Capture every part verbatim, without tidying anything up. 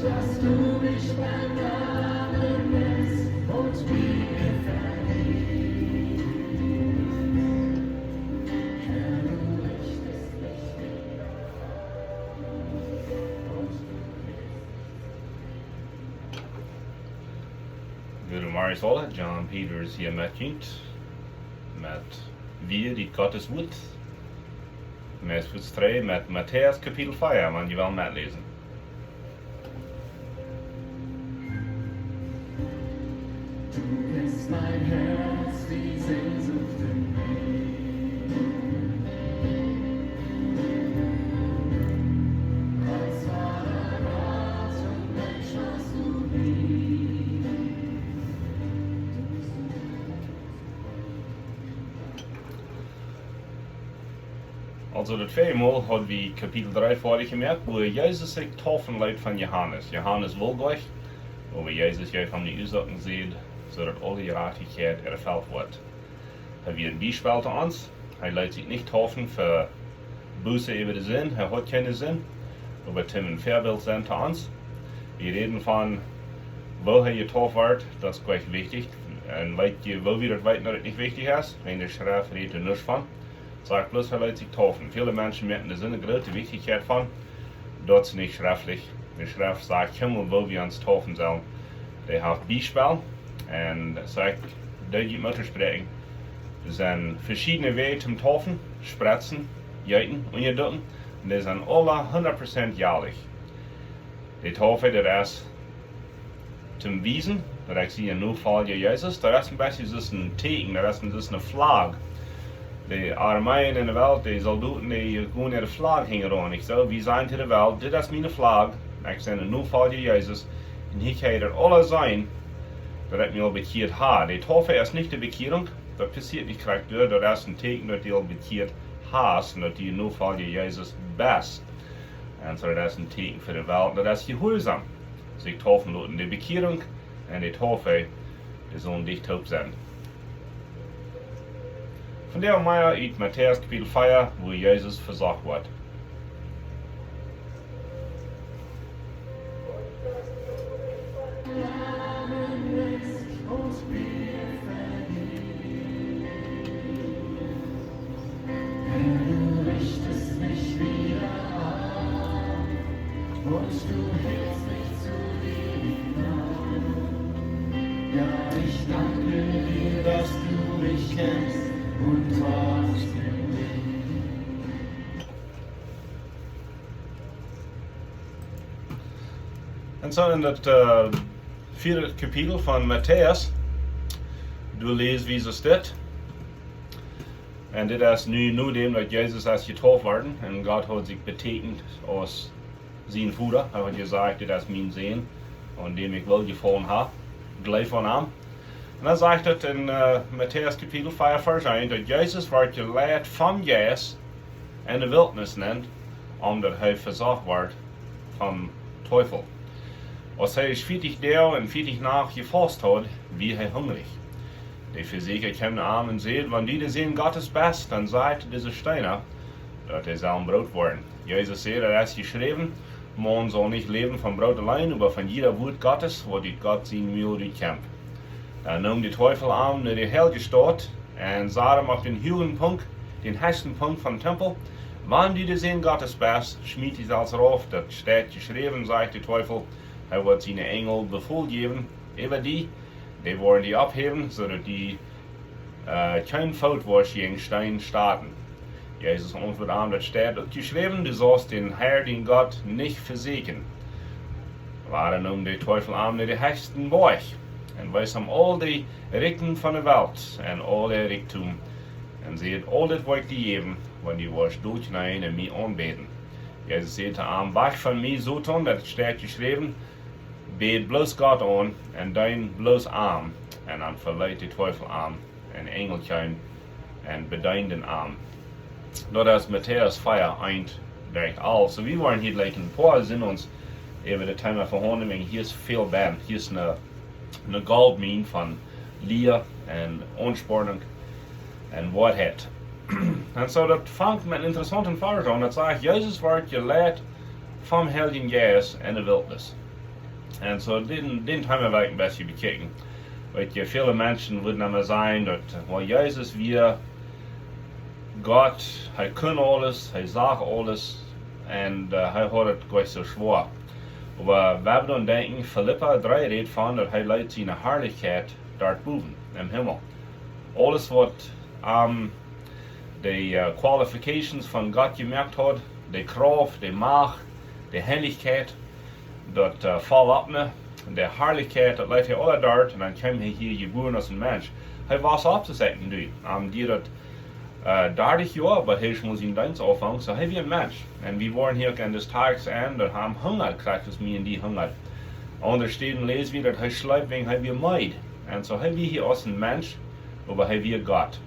Dass du mich beim Namen nennst und mir vergibst. Herr, du richtest mich wieder auf und du hältst mich zu dir. Goodemorjes aula, John Peters hia met junt, met wada ut Gottes Wuat. Meist Wuat dree met Matäus Kapitel vea, wan jie wellen metläsen. Du kennst mein Herz, die Sehnsucht in mir. Als wahrer Gott und Mensch hast du mich. Aulsoo, daut väaje Mol haud wie Kapitel dree foadich jemoakt, wua Jesus sikj deepen leet von Johanes. Johanes wull goanich, oba Jesus jeef am de Uasoaken, säd, soo daut aule Jerajchtichkjeit erfelt woat. Hee wia een Biespel to ons. Hee leet sikj nich deepen fa Buss äwa de Sind, hee haud kjeene Sind, oba toom een Väabilt sennen to ons. Wie räden von, woo hee jedeept wort, daut es goanich wichtich. Un weet jie, woo wie daut weeten, daut daut nich wichtich es? Wan de Schreft rät doa nuscht von. Sajcht bloos, hee leet sikj deepen. Väle Menschen moaken doa soone groote Wichtichkjeit von. Daut es nich schreftlich. De Schreft sajcht kjeenmol, woo wie ons deepen sellen. Dee haft Biespel. Un sajcht, daut jie motten spräakjen. Doa sent veschiedne Wäaj toom deepen: spretzen, jeeten, unjadukjen. Un dee sent aula hundat Prozent jäajlich. De Deep, daut es toom wiesen, daut ekj sie een Nofolja Jesus, daut es een bät soo aus een Tieekjen, daut es een, soo aus eene Flagg. De Armeeen enne Welt, de Soldoten, dee gonen äare Flagg hinjaraun, nich soo? Wie sajen to de Welt: Dit es miene Flagg, ekj sie een Nofolja Jesus, un hia kjenn jie daut aula seenen, daut ekj mie aul bekjieet hab. De Deep es nich de Bekjierunk, daut passieet nich krakjt doa, daut es een Tieekjen, daut du aul bekjieet hast un daut du een Nofolja Jesus best. Un soo, daut es een Tieekjen fa de Welt, daut es jehuarsaum. Sikj deepen loten. De Bekjierunk un de Deep, dee sellen dicht toop sennen. Vondoag mea ut Matäus Kapitel vea, wua Jesus vesocht woat. Herr, du richtest mich wieder auf und du hältst mich zu dir hinauf. Ja, ich danke dir, dass du mich kennst und trotzdem liebst. Un soo en daut, äh, vieede Kapitel von Matäus, du läst, woo es dit. Un dit es nu, nu däm daut Jesus es jedeept worden un Gott haud sikj betieekjent aus sien Voda. Hee haud jesajcht: Dit es mien Sän, aun däm ekj Woljefaulen hab. Jleew aun am. Un dan sajcht et en, äh, Matäus Kapitel vea, Varsch eent, daut Jesus wort jeleit vom Jeist en de Wiltnis nenn, om daut hee vesocht wort vom Teufel. Aus hee vieetich Doag un vieetich Nacht jefaust haud, wia hee hungrich. De Vesäkja kjeem no am un säd: Wan du de Sän Gottes best, dan saj to dise Steena, daut dee sellen Broot woaren. Jesus säd: Daut es jeschräwen: Maun saul nich läwen von Broot auleen, oba von jieda Wuat Gottes, waut ut Gott sien Mul utkjemt. Dan neem de Teufel am no de heilje Staut un sad am opp dän huagen Punkt, dän hechsten Punkt vom Tempel. Wan du de Sän Gottes best, schmiet die selfst rauf, daut steit jeschräwen, sajcht de Teufel. Hee woat siene Enjel Befäl jäwen äwa die, dee woaren die opphäwen, soo daut du, äh, kjeen Foot woascht jäajen Steen stoten. Jesus auntwuad am: Daut steit uk jeschräwen: Du saust dän Herr, dienen Gott, nich vesieekjen. Wada neem de Teufel am no dän hechsten Boajch un wees am aul de Rikjen von de Welt un aul äa Rikjdom un säd: Aul dit woa ekj die jäwen, wan du woascht doa kjneeen un mie aunbäden. Jesus säd to am: Wajch von mie, Soton, daut steit jeschräwen: Bäd bloos Gott aun un deen bloos am. Un dan veleet de Teufel am. Een Enjel kjeem un bedeend am. Daut es Matäus vea, eent bat alf. Soo, wie woaren hia jlikj een poa Sinnen ons äwa daut Thema vehaundlen, wiels hia es väl bie. Hia es eene, eene Goldmien von Lia un Aunspornunk un Woarheit. Un soo, daut fangt met een interessaunten Varsch aun. Daut sajcht: Jesus wort jeleit vom Heiljen Jeist en de Wiltnis. Un soo dän, dän Thema well ekj een bät bekjikjen. Weetst, väle Menschen wudden emma sajen daut, well, Jesus wia Gott, hee kunn aules, hee sach aules, un äh, hee haud et goanich soo schwoa. Oba wie haben dan denkjen, Filippa dree rät von daut hee leet siene Harlichkjeit doa bowen, em Himmel. Aules waut am de äh, qualifications von Gott jemoakt haud, de Krauft, de Macht, de Heilichkjeit, daut äh, foll opp, ne? De Harlichkjeit, daut leet hee aula doa, un dan kjeem hee hia jebuaren aus een Mensch. Hee wia opp to sajen, du, am dieed daut äh, dartich Joa, oba hee must sienen Deenst aunfangen, soo hee wia een Mensch. Un wie woaren hia uk en dän Tekst seenen, daut hee hungat, krakjt aus mie un die hungat. Aundre Städen läs wie daut hee schleep, wäajen hee wia meed. Un soo hee wia hia aus een Mensch, oba hee wia Gott.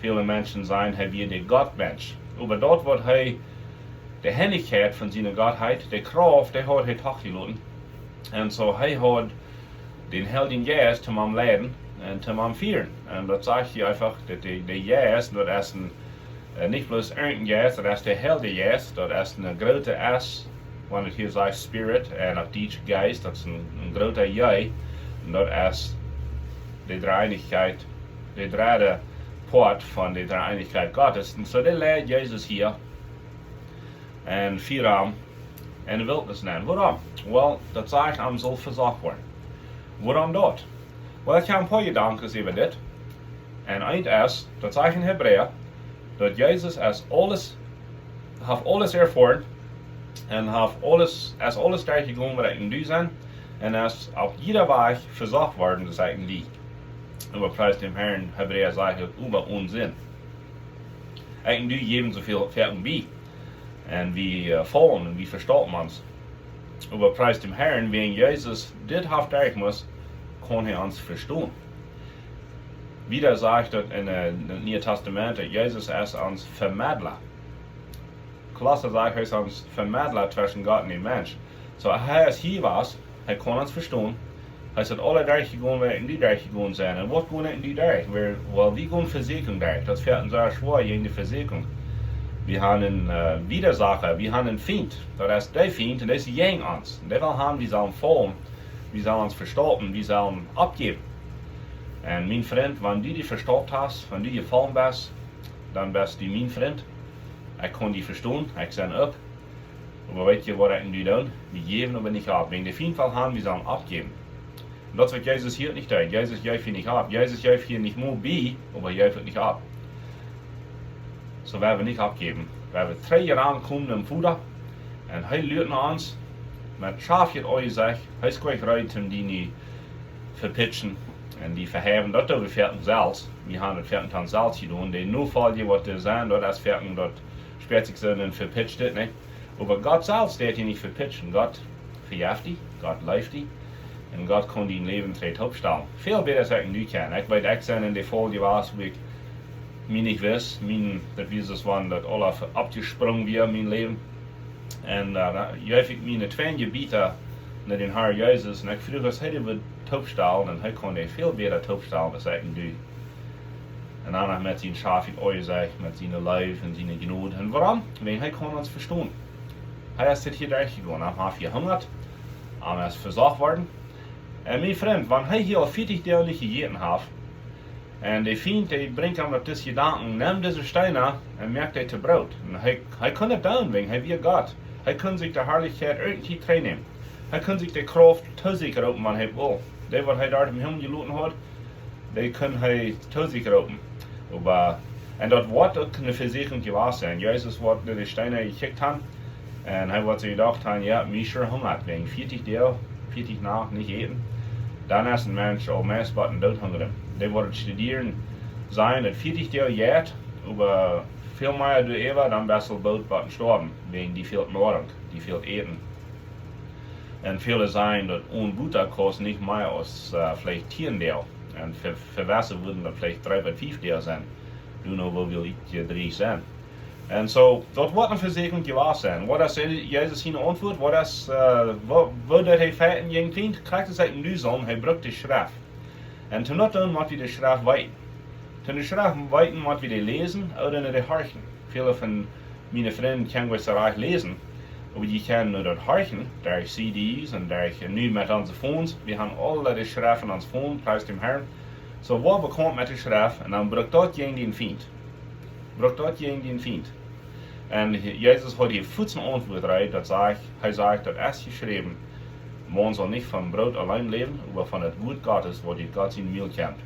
Väle Menschen sajen, hee wia de Gottmensch. Oba daut waut hee, de Heilichkjeit von siene Gottheit, de Krauft, dee haud hee trigj jeloten. Un soo hee haud dän Heiljen Jeist toom am leiden un toom am fieren. Un daut sajcht hia eefach, daut de, de Jeist, daut es een, äh, nich bloos een Jeist, daut es de Heilje Jeist, daut es een groota S, wan et hia sajcht Spirit, un opp Dietsch Geist, daut es een, een groota J, un daut es de Dreeeenichkjeit, de dredde Poat von de Dreeeenichkjeit Gottes. Un soo dee leid Jesus hia un fieed am en de Wiltnis nenn. Wuarom? Well, daut sajcht, am sull vesocht woaren. Wuarom daut? Well, ekj hab een poa Jedanken äwa dit. Un eent es, daut sajcht en Hebräa, daut Jesus es aules, haft aules erfoaren un haft aules, es aules derchjegonen waut ekj un du sent, un es opp jieda Wajch vesocht worden, daut ekj un die. Oba pries däm Herrn, Hebräa sajcht daut, oba onen Sind. Ekj un du jäwen soo väl Fäakjen bie. Un wie äh, faulen un wie vestaupen ons. Oba pries däm Herrn, wäajen Jesus dit haft derchjemoakt, kaun hee ons vestonen. Wieda sajcht daut en äh, daut Niee Tastament, daut Jesus es ons Vemedla. Kolossa sajcht, hee es ons Vemedla tweschen Gott un dän Mensch. Soo, hee es hia jewast, hee kaun ons vestonen. Hee es daut aula derchjegonen, waut ekj un du derchjegonen sent. Un waut go ekj un du derch? Well, well, wie gonen Vesieekjunk derch. Daut es fa ons sea schwoa jäajen de Vesieekjunk. Wie haben een äh, Widersacher, wie haben een Fient. Daut es de Fient un dee es jäajen ons. Un dee well haben, wie sellen faulen, wie sellen ons vestaupen, wie sellen oppjäwen. Un mien Frint, wan du die vestaupt hast, wan du jefollen best, dan best du mien Frint. Ekj kaun die vestonen, ekj sie opp. Oba weetst du, waut ekj un du doonen? Wie jäwen oba nich opp. Wäajen de Fient well haben, wie sellen oppjäwen. Un daut es waut Jesus hia nich deed. Jesus jeef hia nich opp. Jesus jeef hia nich mau bie, oba jeef uk nich opp. Soo, wie haben nich oppjejäwen. Wie haben trigj jerankomen nom Voda. Un hee luat no ons met schaftjet Aunjesecht. Hee es goanich reed toom die nich vepitschen un die veheiwen. Daut doo wie foaken selfst. Wie haben daut foaken dan selfst jedonen. De Nofolja waut doa sent, daut es foaken, daut spieet sikj soo en vepitschet, nä? Oba Gott selfst deit die nich vepitschen. Gott vejeft die, Gott leeft die. Un Gott kaun dien Läwen trigj oppstalen. Väl bäta aus ekj un du kjennen. Ekj weet, ekj sie en de Faul jewast, wua ekj mie nich wist, mien, daut wia soo aus wan daut aula oppjesprungen wia, mien Läwen. Un äh, dan jeef ekj miene Twinj Jebäda no dän Herr Jesus un ekj fruach, aus hee dee wudd toopstalen, un hee kaun dee väl bäta toopstalen aus ekj un du. Un dan noch met sien schaftjet Aunjesecht, met siene Leew un siene Jnod. Un wuarom? Wäajen hee kaun ons vestonen. Hee es dit hia derchjegonen. Am haft jehungat, am es vesocht worden. Un mien Frint, wan hee hia aul vieetich Doag nich jejäten haft, un de Fient, dee brinjt am opp dise Jedanken, nemm dise Steena un moak dee to Broot. Un hee, hee kunn daut doonen, wäajen hee wia Gott. Hee kunn sikj de Harlichkjeit irjentwua trigj nämen. Hee kunn sikj de Krauft to sikj roopen, wan hee wull. Dee, waut hee doa em Himmel jeloten haud, dee kunn hee to sikj roopen. Oba, un daut woat uk eene Vesieekjunk jewast sennen. Jesus woat no de Steena jekjikjt haben. Un hee woat sikj jedocht haben, jo, mie es hungat, wäajen vieetich Doag, vieetich Nacht nich äten. Dan es een Mensch aul meist bott doot hungren. Dee woaren studieren, sajen daut vieetich Doag jeit, oba väl mea doaräwa, dan best du bott stoawen, wäajen die fält Noarunk, die fält Äten. Un väle sajen daut onen Wota kaust nich mea aus äh, veleicht tieen Doag. Un fa, fa wesse wudden daut veleicht dree bat fief Doag sennen. Du no, woo väl ekj dree sennen. Un soo, daut woat eene Vesieekjunk jewast sennen. Waut es Jesus siene Auntwuat? Waut es, äh, woo, woo deed hee fighten jäajen dän Fient? Krakjt aus ekj un du sent, hee brukt de Schreft. Un toom daut doonen, mott wie de Schreft weeten. Toom de Schreft weeten, mott wie dee läsen ooda no dee horchen. Väle von miene Frind kjennen goanich soo rajcht läsen. Oba jie kjennen nu daut horchen, derch C Ds un derch, nu met onse Phones. Wie haben aule de Schreft en ons Phone, pries däm Harn. Soo, woa bekaunt met de Schreft un dan brukt daut jäajen dän Fient. Brukt daut jäajen dän Fient. Un Jesus haud hia fuaz ne Auntwuat reed, daut sajcht, hee sajcht, daut es jeschräwen: Maun saul nich von Broot auleen läwen, oba von daut Wuat Gottes, waut ut Gott sien Mul kjemt.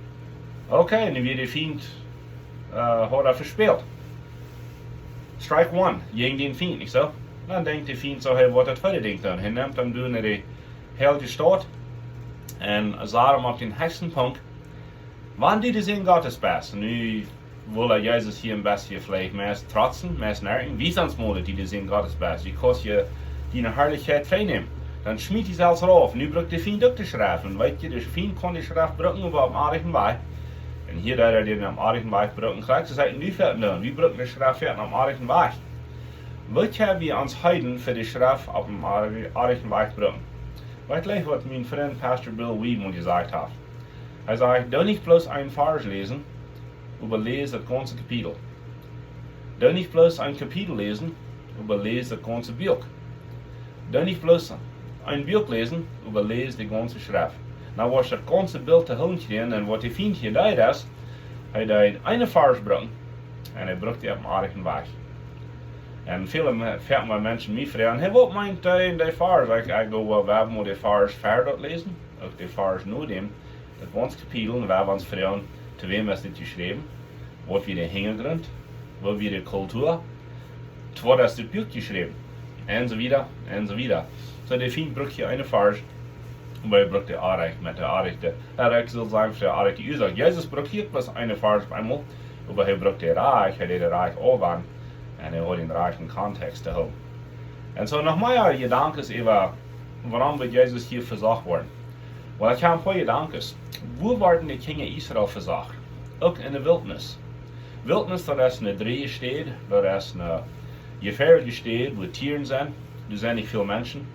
Okay, nu wia de Fient, äh, haud hee vespält. Strike one, jäajen dän Fient, nich soo? Dan denkjt de Fient soo, hee woat daut tweede Dinkj doonen. Hee nemt am doa no de heilje Staut un sat am opp dän hechsten Punkt. Wan du de Sän Gottes best, nu well Jesus hia een bät veleicht mea trotzen, mea nerken, wies ons mol, daut du de Sän Gottes best. Wie kaust du diene Harlichkjeit vennämen? Dan schmiet hee sikj selfst rauf. Nu brukt de Fient uk de Schreft. Un weet jie, de Fient kaun de Schreft brucken, oba opp eenen oajen Wajch. Un hia deed hee dee opp eenen oajen Wajch brucken. Krakjt soo aus nu, wie brucken de Schreft opp eenen oajen Wajch. Waut haben wie ons Heiden fa de Schreft opp eenen oajen Wajch brucken? Weet jie, waut mien Frint Pastor Bill Wieben jesajcht haft? Hee sajcht: Doo nich bloos een Varsch läsen, oba läs daut gaunze Kapitel. Doo nich bloos een Kapitel läsen, oba läs daut gaunze Buak. Doo nich bloos een Buak läsen, oba läs de gaunze Schreft. Dan woascht du daut gaunze Bilt to hoolen kjrieen. Un waut de Fient hia deed es, hee deed eenen Varsch brucken un hee brukt dän opp eenen oajen Wajch. Un väle Me-, väl mea Menschen mie froagen: Hee, waut meent dee, dee Varsch? Ekj, ekj go, well, wie motten de Varsch ver daut läsen, uk de Varsch no däm, daut gaunze Kapitel, un wie ons froagen, to wäm es dit jeschräwen? Waut wia de Hinjagrunt? Waut wia de Kultua? To waut es dit Buak jeschräwen? Un soo wieda, un soo wieda. Soo, de Fient brukt hia eenen Varsch, oba hee brukt dän orrajchten, met dän orrajchten, hee, ekj saul sajen, fa de orrajchte Uasoak. Jesus brukt hia bloos eenen Varsch opp eemol, oba hee brukt dän rajchten, hee deed dän rajchten aunwenden, un hee haud dän rajchten Kontext to hoolen. Un soo noch mea Jedanken äwa, wuarom wudd Jesus hia vesocht woaren. Well, ekj hab een poa Jedanken. Woo worden de Kjinja Israel vesocht? Uk enne Wiltnis. Wiltnis, daut es eene dreeje Städ, daut es eene jefäadelje Städ, wua Tieren sent. Doa sent nich väl Menschen.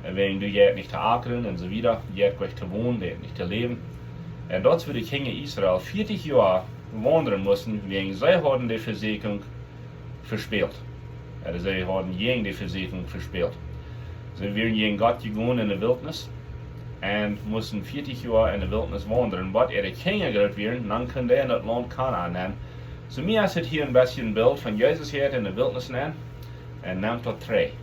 Un wäajen doa jeit nich to akren un soo wieda, jeit nich to wonen, jeit nich to läwen. Un daut es wua de Kjinja Israel vieetich Joa waundren musten, wäajen see hauden de Vesieekjunk vespält. Ooda see hauden jäajen de Vesieekjunk vespält. See wieren jäajen Gott jegonen enne Wiltnis un musten vieetich Joa enne Wiltnis waundren, bat äare Kjinja groot wieren, dan kunnen dee en daut Launt Kanaan nenn. Soo mie es et hia een bät een Bilt von Jesus, hee jeit enne Wiltnis nenn un nemt daut trigj.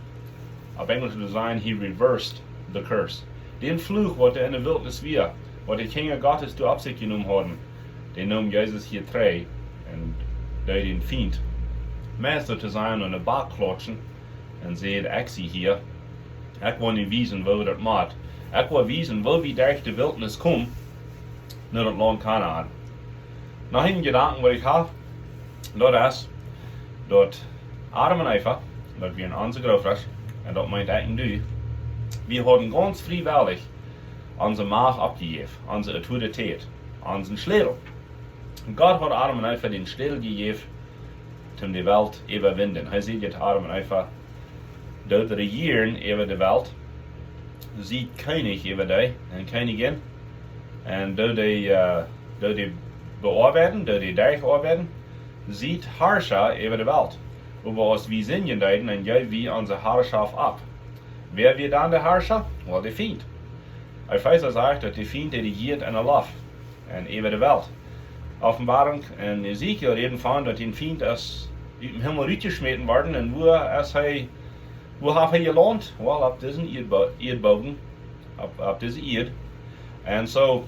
Opp Enjlisch wudd wie sajen, he reversed the curse. Dän Fluch, waut doa enne Wiltnis wia, waut de Kjinja Gottes doa opp sikj jenomen hauden, dän neem Jesus hia trigj un deed dän Fient, mea soo to sajen, aun de Back klautschen un säd: Ekj sie hia. Ekj woa nu wiesen, woo daut mott. Ekj woa wiesen, woo wie derch de Wiltnis komen no daut Launt Kanaan. Noch een Jedanken, waut ekj hab, daut es, daut Adam un Eva, daut wieren onse Grootöaschtasch, un daut meent ekj un du, wie hauden gaunz friewellich onse Macht oppjejäft, onse Autoritäet, onsen Schlätel. Gott haud Adam un Eva dän Schlätel jejäft, om de Welt äwawinjen. Hee säd to Adam un Eva: Doot rejieren äwa de Welt, siet Kjennich äwa dee un Kjennichs, un doot dee, äh, doot dee beoabeiden, doot dee derchoabeiden, siet Harscha äwa de Welt. Oba aus wie sindjen deeden, dan jeewen wie onse Harschoft opp. Wäa wia dan de Harscha? Well, de Fient. Efeesa sajcht, daut de Fient, dee rejieet enne Loft un äwa de Welt. Openboarunk un Hesekiel räden von, daut de Fient es ut dän Himmel rutjeschmäten worden, un wua es hee, wua haft hee jelaunt? Well, opp disen Ieedbo-, Ieedboden, opp, opp dise Ieed. Un soo,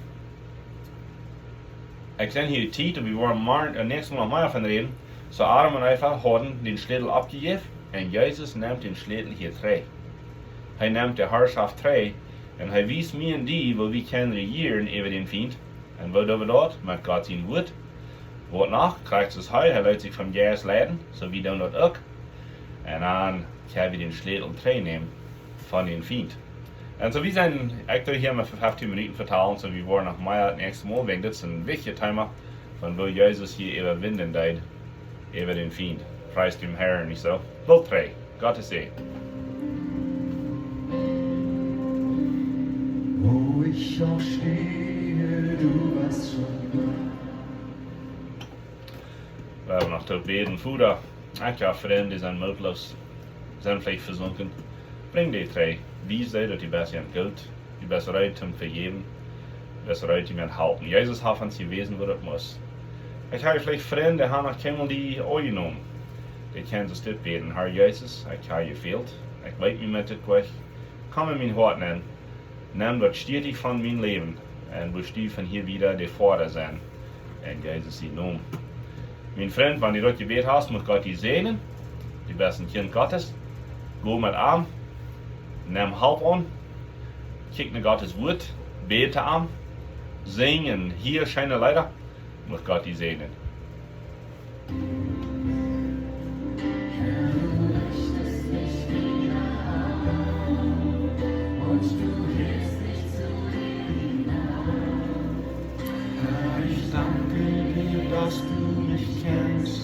ekj sie hia Tiet, wie woaren morjen, äh, näakjstet Mol noch mea von räden. Soo, Adam un Eva hauden dän Schlätel oppjejäft, un Jesus nemt dän Schlätel hia trigj. Hee nemt de Harschoft trigj, un hee wiest mie un die, woo wie kjennen rejieren äwa dän Fient. Un woo doo wie daut? Met Gott sien Wuat. Waut noch? Krakjt soo aus hee, hee leet sikj vom Jeist leiden, soo wie doonen daut uk. Un dan kjenn wie dän Schlätel trigjnämen von dän Fient. Un soo, wie sent, ekj doo hia mau fa feftieen Minuten vetalen, soo wie woaren noch mea daut näakjste Mol, wäajen dit es een wichtjet Thema, von woo Jesus hia äwawinjen deed äwa dän Fient. Pries däm Harn, nich soo? Lot dree. Gott es Säajen. Wo ich auch stehe, du warst schon da. Wie haben noch to bäden. Voda, ekj hab Frind, dee sent mootloos. sent veleicht vesunken. Brinj dee trigj. Wies dee, daut du best an Gott. Du best reed toom vejäwen. Du best reed toom an halpen. Jesus haft ons jewäsen, woo daut mott. Ekj hab veleicht Frind, dee haben noch kjeenmol die aunjenomen. Dee kjennen sikj dit bäden: Herr Jesus, ekj hab jefält. Ekj weet mie met dit kjwäakj. Komm en mien Hoat nenn. Nem daut Stiedia von mien Läwen. Un woascht du von hia wieda de Voda sennen. En Jesus sien Nomen. Mien Frint, wan du daut jebät hast, mucht Gott die säajnen. Du best een Kjint Gottes. Go met am. Nem Help aun. Kjikj no Gottes Wuat. Bäd to am. Sinj un hia scheene Leeda. Mucht Gott die säajnen. Herr, ich danke dir, dass du mich kennst.